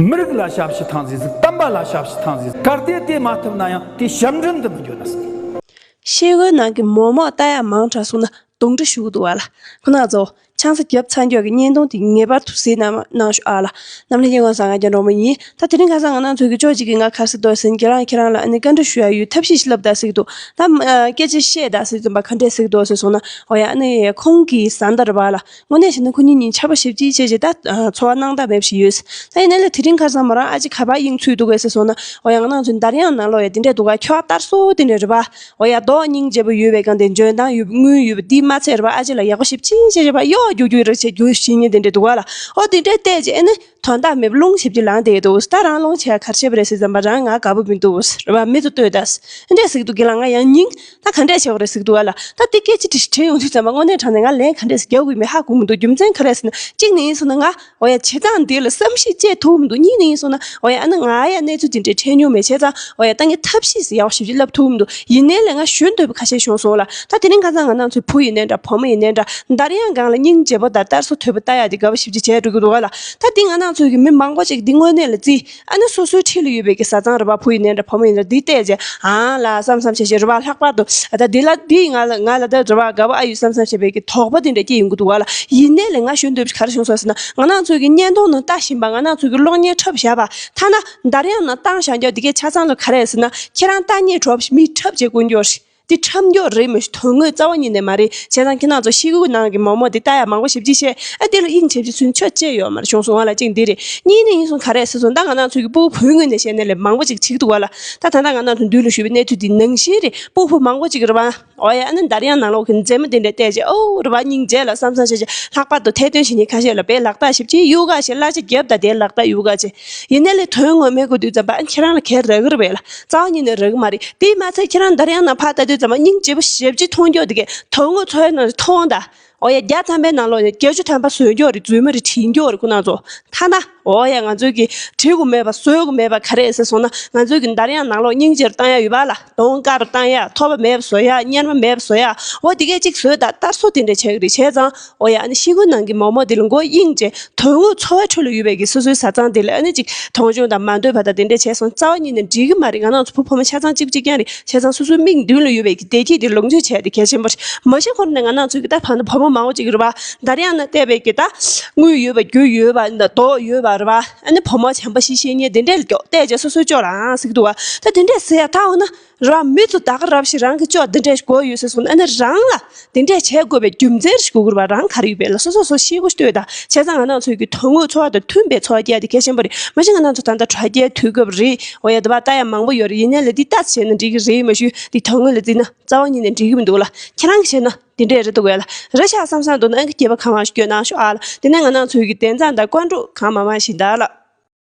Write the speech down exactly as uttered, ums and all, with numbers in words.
མི་རིགས་ལ་ཞབས་ཕྱི་ཐང་ཟིག་ཟིག་བསྟན་པ་ལ་ཞབས་ཕྱི་ཐང་ཟིག་ཟིག་གལ་ཏེ་དེ་མ་ཐུབ་ན་ཡང་དེ་ཞབས་འདྲེན་དུ་མི་འགྱུར་ན་ཟིག་ཤེལ་སྒོའི་ནང་གི་མོག་མོག་ལྟ་ཡག་མང་དྲགས་སོང་ན་གདོན་འདྲེ་ཞུགས་འདུག་བ་ལ། ཁོ་ན་ཚོ་ཆང་ས་བརྒྱབ་ཚར་མགྱོགས་ཀྱི་བརྙན་ཐུང་དེ་ངེས་པར་དུ་གཟིགས་གནང་གནང་ཤོག་ཨ་ལ། གནམ་ལྷ་སྐྱིད་གོང་ཟང་ང་རྒྱ་འབྲོག་མོ་ཡིན། ད་དེ་རིང་ཁ་སང་ང་རང་ཚོ་གི་ཅོ་གཅིག་གིས་ང་ག་རེ་ཟེར་འདུག་ཟེར་ན། ཁྱེད་རང་ཁྱེད་རང་ལ་ཨ་ནི་བཀའ་འདྲི་ཞུ་ཡ་ཡོད། ཐབས་ཤེས་ཤིག་ལབ་ད་ཟེར་གི་འདུག་ད་ཨ་སྐད་ཆ་བཤད་ད་ཟེར་ཙམ་པ་ག་འདྲས་ཟེར་གི་འདུག་ཟེར་སོང་ན། འོ་ཡ་ཨ་ནི་ཁོང་གི་བཟའ་ཟླ་རེད་བ་ལ། དངོས་གནས་བྱས་ན་ཁོ་གཉིས་གཉིས་ཆར་པ་ཞེ་པོ་ཅིག་བྱས་བྱས་ད་ཨ་འཚོ་བ་སྣང་དག་མེད་པ་ཞིག་ཡོད། ད་ཡིན་ན་ལས་དེ་རིང་ཁ་སང་མོ་རང་ཨ་ཅེ་ག་པར་དབྱིངས་ཚུད་འདུག་གས་ཟེར་སོང་ན། འོ་ཡ་ང་རང་ཚོའི་འདར་དབྱངས་ནང་ལོགས་ཡ་དེ་འདྲས་འདུག་ག་ཁྱོ་ག་ལྟར་སོ་དེ་འདྲས་རེད་པ། འོ་ཡ་མདོག་སྙིང་རྗེ་པོ་ཡོད་པའི་སྒང་དེ་འཇོན་ཐང་ཡོད་པ་དངུལ་ཡོད་པ་དེ་མ་ཚད་རེད་པ། ཨ་ཅེ་ལ་ཡག་པོ་ཞེ་པོ་ཅིག་བྱས་བྱས་པ་གཡོག་རྒྱུག་རྒྱུག་རེ་བྱེད་རྒྱུ་ཞིག་ཉིན་དེ་འདྲས་འདུག་ག་ལ། འོ་དེ་འདྲས་བལྟས་རྗེས་ཨ་ནི་དོན་དག་མེད་པ་རླུང་ཞེ་པོ་ཅིག་ལངས་བསྡད་འདུག་ད་རང་རླུང་ཆེ་ག་རེ་བྱས་པ་རེད་ཟེར་ཙམ་པ་རང་ང་དགའ་པོ་མི་འདུག་རེད་པ། མི་ཚོ་ལྟོས་ད་ཨ་འདྲས་ཟེར་གི་འདུག་ག་ལ། ང་ཡང་སྙིང་ད་ག་འདྲས་བྱས་པ་རེད་ཟེར་གི་འདུག་ག་ལ། ད་དེ་སྐད་ཆ་དྲི་དྲི་ཡོང་དུས་ཙམ་པ་དངོས་གནས་དྲང་གནས་ང་ལན་ག་འདྲས་ཟེར་རྒྱག་དགོས་མིན་ཧ་གོ་མི་འདུག་རྒྱུ་མཚན་ག་རེ་ཟེར་ན་གཅིག་ནས་ཡིན་སོང་ན་ང་འོ་ཡ་བྱེད་སྟངས་འདི་ལ་བསམ་གཞིག་བྱེད་ཐུབ་མི་འདུག་གཉིས་ནས་ཡིན་སོང་ན་འོ་ཡ་ཨ་ནི་ང་ཡ་གནས་ཚུལ་དེ་འདྲའི་འཕྲད་མྱོང་མེད། བྱས་ཙང་འོ་ཡ་ད་ངས་ཐབས་ཤེས་ཟིག་ཡག་པོ་ཞེ་པོ་ཅིག་ལབ་ཐུབ་མི་འདུག་ཡིན་ནའི་ལས་ང་ཞུ་འདོད་པ་ཁ་ཤས་བྱུང་སོང་ལ། ད་དེ་རིང་ཁ་སང་ང་རང་ཚོའི་བུ་ཡིན་ནའི་འདྲ་བུ་མོ་ཡིན་ནའི་འདྲ་འདར་དབྱངས་སྒང་ལ་སྙིང་རྗེ་པོ་དང་ལྟ་སྲོལ་དོད་པོ་ལྟ་ཡག་དེ་དགའ་པོ་ཞེ་པོ་ཅིག་བྱས་འགྲོ་གི་འདུག་ག་ལ། ད་དེ་ང་རང་ཚོའི་གི་མི་མང་པོ་ཅིག་འདི་དངོས་གནས་ལ་བརྩི། ཨ་ནི་སོ་སོའི་འཁྲིས་ལ་ཡོད་པའི་གི་བཟའ་ཚང་རེད་པ། བུ་ཡིན་ནའི་འདྲ་བུ་མོ་ཡིན་ནའི་འདྲ་འདི་བལྟས་རྗེས་ཨང་ལ་བསམ་བསམ་བྱས་བྱས་རེད་པ། ལྷག་པར་དུ་ད་འདི་ལ་འདི་ང་ལ་ང་ལ་ད་རེད་པ་དགའ་པོ་ཨ་ཡོད་བསམ་བསམ་བྱས་པའི་གི་དོགས་པ་འདི་འདྲ་སྐྱེ་ཡོང་གི་འདུག་ག་ལ། ཡིན་ནའི་ལས་ང་ཞུ་འདོད་པ་ག་རེ་བྱུང་སོང་ཟེར་ན། ང་རང་ཚོའི་གི་བརྙན་ཐུང་ནང་ལྟ་བཞིན་པ་ང་རང་ཚོའི་གི་གློག་བརྙན་འཁྲབ་བཞག་པ་ཐ་ན་འདར་དབྱངས་ནང་བཏང་བཞག་མགྱོགས་འདི་གའི་ཆ་ཚང་ལ་ག་རེ་ཟེར་ན། ཁྱེད་རང་ལྟ་སྙིང་བྲོ་བ་མི་འཁྲབ་བྱེད་དཀོན་མགྱོགས་རེད། འདི་འཁྲབ་མགྱོགས་རེད་མི་ཤེས། དོན་དངོས་རྩ་བ་ཉིད་ནས་མ་རེད། བྱས་ཙང་ཁྱེད་རང་ཚོ་ཤེལ་སྒོའི་ནང་གི་མོག་མོག་འདི་ལྟ་ཡག་མང་པོ་ཞེ་པོ་ཅིག་བཤད། ཨ་དེ་ལ་དབྱིངས་ཆེ་ཅིག་ཚུན་ཆད་ཅི་ཡོད་མ་རེད། བྱུང་སོང་ང་ལ་གཅིག་འདི་རེད། གཉིས་ནས་ཡིན་སོང་ག་རེ་ཟེར་སོང་ད་ང་རང་ཚོའི་གི་ཕྲུ་གུ་བུ་དངོས་ནས་བཤད་ནས་ལས་མང་པོ་ཅིག་བྱེད་ཀྱི་འདུག་ག་ལ། ད་ད་ལྟ་ང་རང་ཚོ་མདུན་ལ་བཞུགས་པའི་གནས་ཚུལ་འདི་ནང་བཞིན་རེད། ཕྲུ་གུ་མང་པོ་ཅིག་རེད་པ། འོ་ཡ་ཨ་ནི་འདར་དབྱངས་ནང་ལོགས་ཀྱི་མཛེས་མ་དེ་འདྲ་བལྟས་རྗེས་ཨོ་རེད་པ་སྙིང་རྗེ་ལ་བསམ་བསམ་བྱས་རྗེས་ལྷག་པར་དུ་ཐལ་འདོན་བྱེད་མཁན་ཁ་ཤས་ལ་དཔེ་ལག་རྟགས་ཞེ་པོ་ཅིག་གཡུག་ག་བྱས་གླ་ཆ་བརྒྱབ་ད་དེ་ལག་རྟགས་གཡུག་ག་བྱས། ཡིན་ནའི་ལས་དོན་དངོས་མེད་དགོས་དུས་ཙམ་པ་ཨ་ཁྱེད་རང་ལ་ག་རེ་རག་གི་རེད་པས་ལ། རྩ་བ་ཉིད་ནས་རག་གི་མ་རེད། དེས་མ་ཚད་ཁྱེད་རང་འདར་དབྱངས་ནང་ཕར་ལྟ་དུས་ཙམ་པ་སྙིང་རྗེ་པོ་ཞེ་པོ་ཅིག་མཐོང་མགྱོགས་དེ་གས་དོན་དངོས་འཚོ་བའི་ནང་ནས་མཐོང་ད། འོ་ཡ་བརྒྱ་ཐམ་པའི་ནང་ལོགས་ནས་བརྒྱད་ཅུ་ཐམ་པ་བཟོས་མགྱོགས་རེད། རྫུན་མ་རེད། བྲིས་མགྱོགས་རེད། ཁོ་རང་ཚོ་ཐ་ན་འོ་ཡ་ང་ཚོའི་གི་བྲིས་དགོས་མེད་པ་བཟོས་དགོས་མེད་པ་ག་རེ་ཟེར་སོང་ན། ང་ཚོའི་གི་འདར་དབྱངས་ནང་ལོགས་སྙིང་རྗེ་རུ་བཏང་ཡ་ཡོད་པ་ལ། གདོང་དཀར་རུ་བཏང་ཡ། ཐོགས་པ་མེད་པ་བཟོ་ཡ། གཉེར་མ་མེད་པ་བཟོ་ཡ། འོ་དེ་གས་ཅིག་བཟོས་ད་ལྟ་སོ་དེ་འདྲ་བྱས་གི་རེད། བྱས་ཙང་འོ་ཡ་ཨ་ནི་ཤེལ་སྒོའི་ནང་གི་མོག་མོག་དེ་ལ་མགོ་གཡེང་རྗེས་དོན་དངོས་འཚོ་བའི་ཁྲོད་ལ་ཡོད་པའི་གི་སོ་སོའི་བཟའ་ཚང་དེ་ལ་ཨ་ནི་ཅིག་མཐོང་ཆུང་དང་མ་འདོད་པ་དང་དེ་འདྲ་བྱས་སོང་རྩ་བ་ཉིད་ནས་འགྲིག་གི་མ་རེད། ང་རང་ཚོ་བུ་ཕོ་མོ་ཆ་ཚང་གཅིག་པ་གཅིག་རྐྱང་རེད། བྱས་ཙང་སོ་སོའི་མིག་མདུན་ལ་ཡོད་པའི་གི་བདེ་སྐྱིད་དེ་ལོངས་སྤྱོད་བྱས་ཏེ་གལ་ཆེན་པོ་རེད། མ་གཞི་ཁོ་རང་ནས་ང་རང་ཚོའི་གི་ད་བར་ན་བུ་མོ་མང་པོ་ཅིག་རེད་པ། འདར་དབྱངས་ནང་བལྟས་པའི་གི་ད་དངུལ་ཡོད་པ་རྒྱུ་ཡོད་པ་མདོག་ཡོད་པ་རེད་པ། ཨ་ནི་བུ་མོ་བྱམས་པ་ཤེས་ཤེས་ཉེ་དེ་འདྲས་ལ་མགྱོགས་བལྟས་རྗེས་སོ་སོའི་ཕྱོགས་ལ་ཨང་ཟེར་གི་འདུག་པ། ད་དེ་འདྲས་ཟེར་ཡ་ད་འོ་ན། རེད་པ། མི་ཚོ་ད་ག་རེ་བྱས་རང་གི་ཕྱོགས་འདི་འདྲས་དགོས་ཡོད་ཟེར་སོང་ན། ཨ་ནི་རང་ལ་འདི་འདྲས་བྱེད་དགོས་པའི་རྒྱུ་མཚན་ཞིག་དགོས་ཀྱི་རེད་པ། རང་ག་རེ་ཡོད་པས་ལ་སོ་སོ་སོ་ཤེས་དགོས་ཤེས་ལྟོས་དང་། བྱས་ཙང་ང་རང་ཚོའི་གི་དོན་དངོས་འཚོ་བ་དང་མཐུན་པའི་འཚོ་བ་སྐྱེལ་ཡ་དེ་གལ་ཆེན་པོ་རེད། མ་གཞི་ང་རང་ཚོ་ད་ལྟ་དྲ་རྒྱའི་དུས་སྐབས་རེད། འོ་ཡ་དེ་བ་ལྟ་ཡ་མང་པོ་ཡོད་རེད། ཡིན་ནའི་ལས་འདི་ལྟ་བྱས་ན་འགྲིག་གི་རེད། མ་གཞི་འདི་དོན་དངོས་ལ་བརྩིས་ན་རྩ་བ་ཉིད་ནས་འགྲིག་གི་མི་འདུག་ལ། ཁྱེད་རང་གིས་བྱས་ན་འདི་འདྲས་རེད་འདུག་གས་ལ། རེད་ཤག་བསམ་བསམ་འདུག་ན་ཨ་ནི་སྐྱེས་པ་གང་མང་ཞིག་སྐྱོན་གནང་ཤོག་ཨ་ལ། དེ་ནས་ང་རང་ཚོའི་གི་དན་རྩ་དང་བཀའ་འགྲོ་གང་མང་མང་ཞིག་འདུག་ལ།